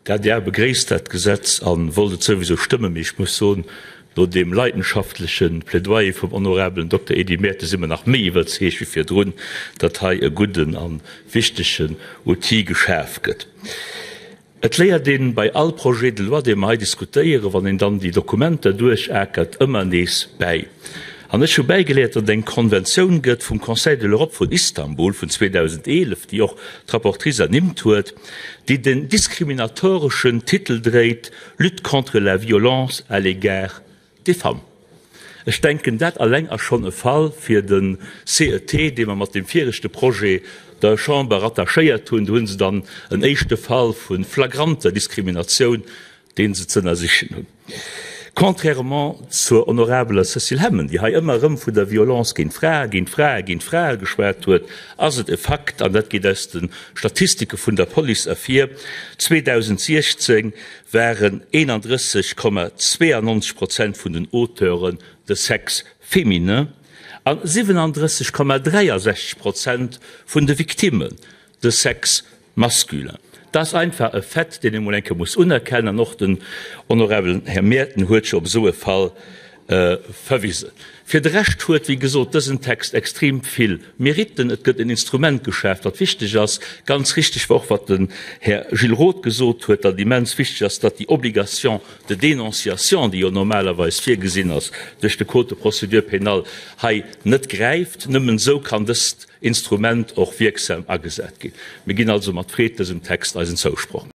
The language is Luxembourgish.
D'ADR begréisst dat Gesetz a wollt et souwisou stëmmen, mee ech muss soen, no deem leidenschaftleche Plädoyer vum honorabelen Dokter Edy Mertens si mer nach méi iwwerzeegt wéi virdrun, datt hei e gudden a wichtegen Outil geschaf gëtt. Et léiert een bei all Projet de loi, dee mer hei diskutéieren, wann een dann déi Dokumenter duerchakert, ëmmer nees bäi. An ech hu bäigeléiert, datt et eng Konventioun gëtt vum Conseil de l'Europe vun Istanbul vun 2011, déi och d'Rapportrice ernimmt huet, déi den diskriminatoreschen Titel dréit Lutte contre la violence à l'égard des femmes. Ech denken, dat alleng ass schonn e Fall fir de CET, dee mer mat deem viregte Projet der Chamber rattachéiert hunn. Do hu se dann en éischte Fall vu flagranter Diskriminatioun, dee se ze ënnersichen hunn. Contrairement zur honorabeler Cécile Hemmen, déi hei ëmmer erëm vun der Violence géint Frae, géint Frae, géint Frae geschwat huet, ass et e Fakt, an dat geet aus de Statistike vun der Police ervir, 2016 waren 31,92 Prozent vun den Auteuren de Sexe féminin an 37,63 Prozent vun de Victimmen de Sexe masculin. Dat ass einfach e Fait, deen ee mol eng Kéier muss unerkennen, an och den honorabelen Här Merten huet jo op esou e Fall verwisen. Fir de Rescht huet, wéi gesot, dësen Text extrem vill Mériten. Et gëtt en Instrument geschaaft, wat wichteg ass. Ganz richtig war och, wat den Här Gilles Roth gesot huet, datt et immens wichteg ass, datt déi Obligation de dénonciation, déi jo normalerweis virgesinn ass duerch de Code de procédure pénale, hei net gräift. Nëmmen esou kann dëst Instrument och wierksam agesat ginn. Mir ginn also mat Freed dësem Text eisen Zousproch.